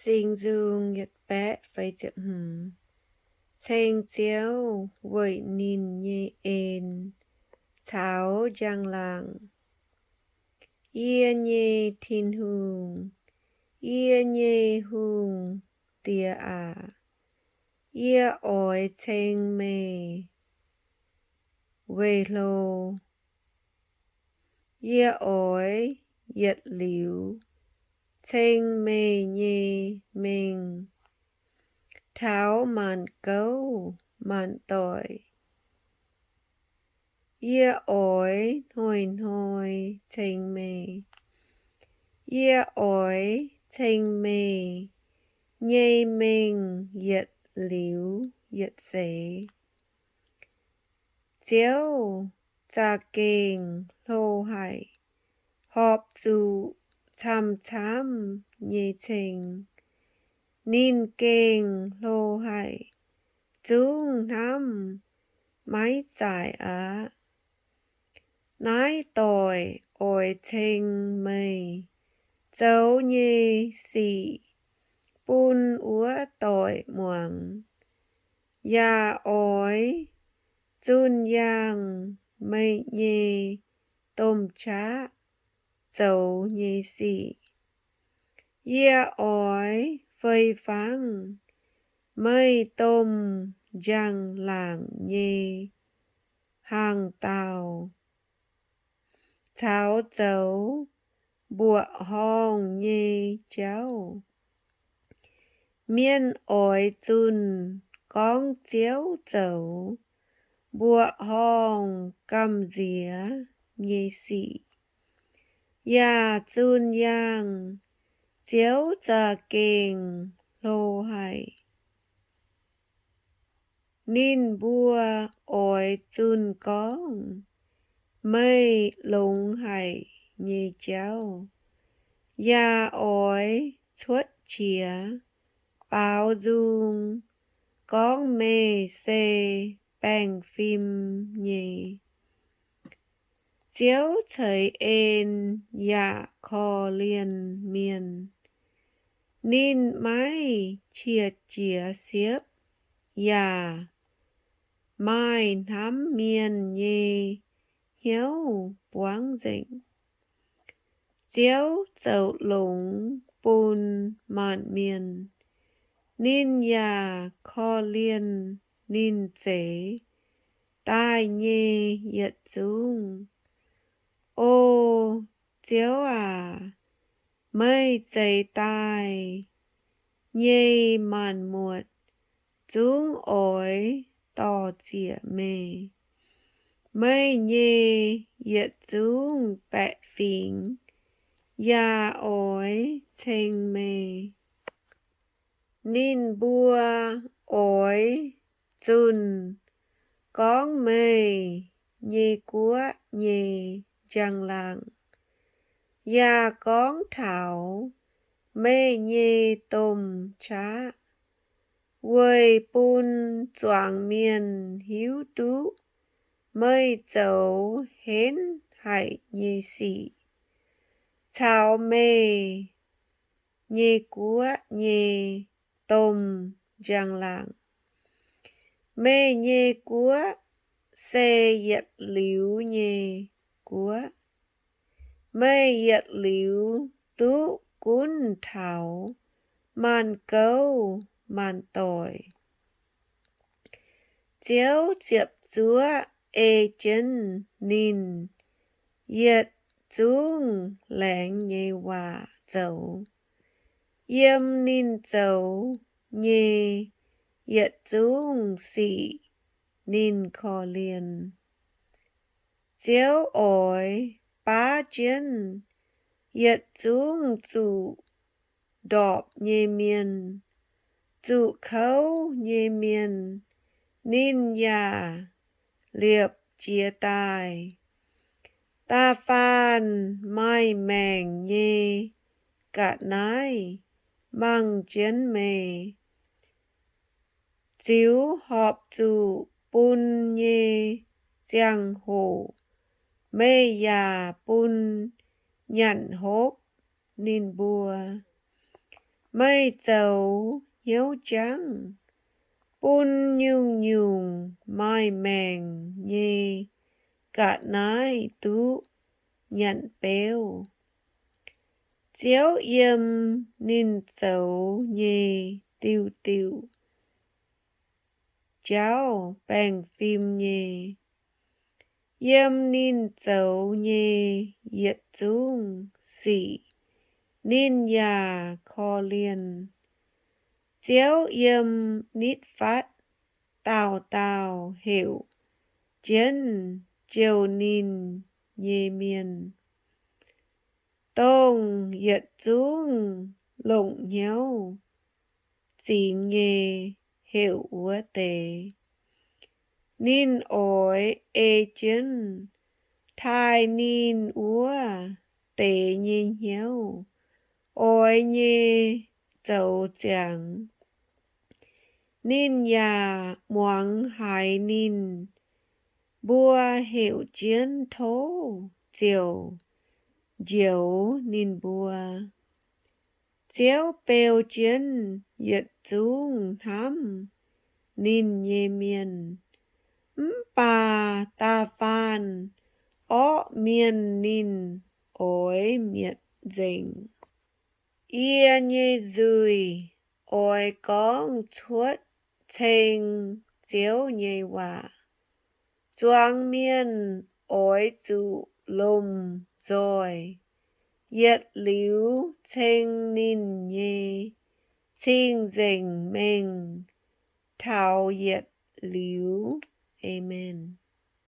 Singx Nzung yietc baeqv feix ziepc hmz. Ceng Ziouv weic ninh nyei en caux njang-laangc. Yie nyei Tin-Hungh, yie nyei Hungh Diex aac, yie oix ceng meih weic hlo. Yie oix yietc liuz ceng meih nyei mengh taux maanc gouv maanc doic. Yie oix hnoi-hnoi ceng meih. Yie oix ceng meih nyei mengh yietc liuz yietc seix. Ziouv za'gengh hlo haic, horpc zuqc camv-camv nyei ceng. Ninh gengh hlo haic, zungv hnamv maiv zaaic aqv. Naaiv doic oix ceng meih zoux nyei sic bun wuov doic muangx, yaac oix zunh yaangh meih nyei domh qaqv zoux nyei sic. Yie oix fei fangv meih domh njang-laangc nyei hnaangx-daauh caux zoux mbuoqc horngh nyei jauv. Mienh oix zunh gorngv Ziouv zoux mbuoqc horngh gamh nziex nyei sic, yaac zunh yaangh Ziouv za'gengh hlo haic. Ninh mbuo oix zunh gorngv, Meih longx haic nyei jauv, yaac oix cuotv qiex baaux nzung gorngv meih se baengh fim nyei. Ziouv ceix en yaac korv-lienh mienh. Ninh maiv qiex jiez siepv yaac maaih hnamv mienh nyei hnyouv buangv nzengc. Ziouv zoux longx bun maanc mienh. Ninh yaac korv-lienh ninh zeix daaih nyei yietc zungv. O Ziouv aac, meih zeix daaih nyei maanc muotc zungv oix dor-ziec meih. Meih nyei yietc zungv baeqc fingx yaac oix ceng meih. Ninh mbuo oix zunh gorngv meih nyei guoqv nyei njang-laangc, yaac gorngv taux meih nyei domh qaqv, weic bun zuangx mienh hiuv duqv meih zoux henv haic nyei sic, caux meih nyei guoqv nyei domh njang-laangc. Meih nyei guoqv se yietc liuz nyei guoqv. Meih yietc liuz duqv gunv taux maanc gouv maanc doic. Ziouv ziepc zuoqv ei jienv ninh yietc zungv laengz nyei waac zoux. Yiem ninh zoux nyei yietc zungv sic ninh korv-lienh. Ziouv oix baav jienv yietc zungv zuqc ndorpc nyei mienh, zuqc kouv nyei mienh ninh yaac liepc jiez daaih. Da'faanh maaih maengc nyei ga'naaiv mangc jienv meih, ziux horpc zuqc bun nyei ziangh hoc meih yaac bun nyanc hopv ninh mbuo. Meih zoux hnyouv jangv, bun nyungc-nyungc maaih maengc nyei ga'naaiv duqv nyanc beuv. Ziouv yiem ninh zoux nyei diuh diuh jauv baengh fim nyei. Yiem ninh zoux nyei yietc zungv sic ninh yaac korv-lienh. Ziouv yiem nitv fatv dauh dauh heuc jienv jouh ninh nyei mienh, dongh yietc zungv longc hnyouv zingx nyei heuc wuov deix. Ninh oix ei jienv taaih ninh wuov deix nyei hnyouv, oix nyei zoux ziangx. Ninh yaac muangx haiz ninh mbuo heuc jienv tov ziouc njoux ninh mbuo. Ziouv beu jienv yietc zungv hnamv ninh nyei mienh, mv baac da'faanh orqv mienh ninh oix mietc nzengc. Yie nyei nzuih oix gorngv cuotv ceng Ziouv nyei waac. Zuangx mienh oix zuqc lomh nzoih yietc liuz ceng ninh nyei cing-nzengc mengh taux yietc liuz. Aamen.